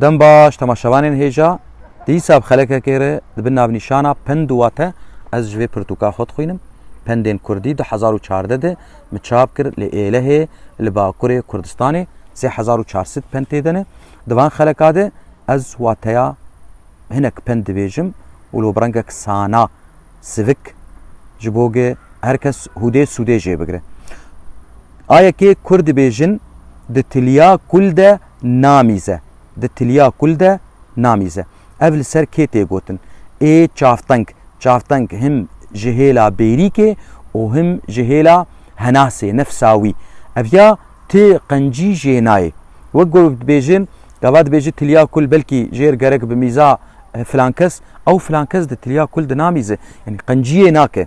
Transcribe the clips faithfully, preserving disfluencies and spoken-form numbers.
Dem baş, temaşevanên hêja. Dîsa bi xelekekê re di bin navnîşana pend û wate ez ji vê pirtûka xwe dixwînim. Pendên Kurdî du hezar û çardeh de min çap kir li Êlehê, li Bakurê Kurdistanê. Sê hezar û çar sed pend tê de ne. Di van xeleka de ez wateya hinek pend dibêjim û li rengek sana, sivik, ji bo ge her kes hûdê sûdê jê bigire. A yekê Kurd dibêjin, di tiliya kul de namîze. Di tiliya kul de namîze. Ev li ser kê tê gotin? Ê çavteng. Çavteng him ji hêla bêrîkê û him ji hêla henasê, nefsa wî. Ev ya ti qencî jê nayê. Wek ku dibêjin, gava dibêje tiliya kul belkî jêr gerek bi mîza, e, filan kes, ew filan kes di tiliya kul de namîze. Yanî qenciyê nake.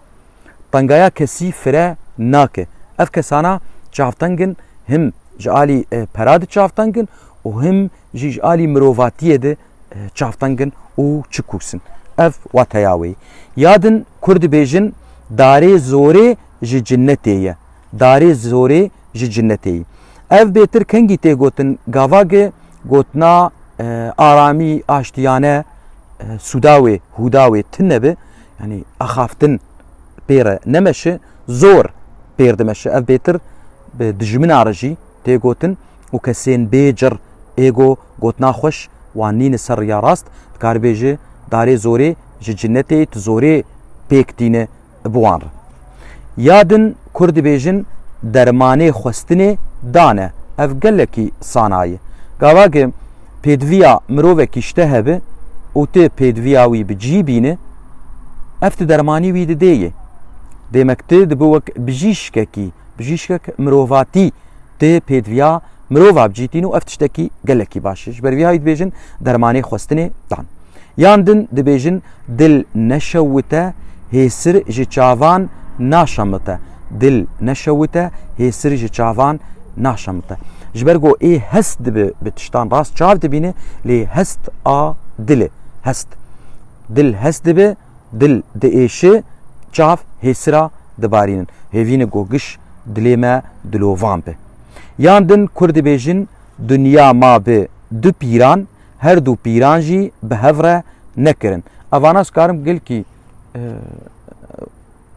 Tengaya kesî fire nake. Ev kesana çavteng in, him ji alî, e, pera de çavteng in û him jî ji alî mirovatiyê de, e, çavteng in û çikûs in. Ev wateya wê ye. Ya din Kurd dibêjin, darê zorê ji cinnetê ye. Darê zorê ji cinnetê ye. Ev bêtir kengî tê gotin? Gava ge gotina, e, aramî, aştiyane, e, sûda wê, hûda wê tune be, yanî axaftin pê re nemeşe, zor pêr dimeşe. Ev bêtir bi dijmina re jî tê gotin û kesên bê cir, ê go gotina xweş wan nîne ser riya rast, dikare bêje, darê zorê ji cinnetê, tu zorê pêk tîne bi wan re. Ya din Kurd dibêjin, dermanê xwestinê dane. Ev gelekî sana ye. Gava ge pêdiviya mirovekî ji te hebe û tu pêdiviya wî bi cî bîne, ev tu dermanî wî didê ye. Demek tu dibe wek bijîşkekî, bijîşkek mirovatî, tu pêdiviya mirova bi cî tîne û ev tiştekî gelekî baş e. Ji ber vî hayî dibêjin, dermanê xwestinê dan. Yan din dibêjin, dil neşewite, hêsir ji çavan naşemite. Dil neşewite, hêsir ji çavan naşemite. Ji ber ku ê hest dibe bi tiştan rast, çav dibîne, lê hest a dil e. Hest. Dil hest dibe, dil diêşe, çav hêsira dibarînin. Hêvî ne ku giş dilê me dilovan be. Yan din Kurd dibêjin, dinya ma bi du pîran, her du pîran jî bi hev re nekirin. Evana ez karim gelkî, e,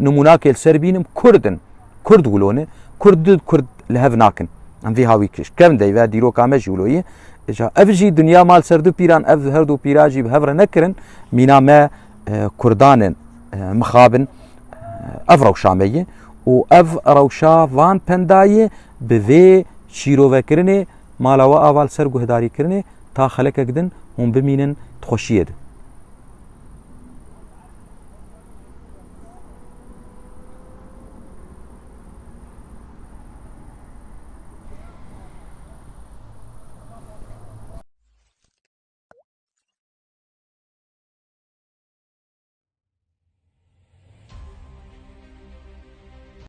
nimûnakê li ser bînim, Kurd in. Kurd wilo ne. Kurd du Kurd li hev nakin. Em vî hawî kiş. Kevin de ve dîroka me jî wilo ye. Îca ev jî dinya ma li ser du pîran, ev her du pîra jî bi hev re nekirin. Mîna me, e, Kurdan in, e, mixabin. Ev rewşa me ye. Û ev rewşa van penda ye, bi vê şîrovekirinê mala we ava li ser guhdarîkirinê, ta xelekek din hûn bimînin di xweşiyê de.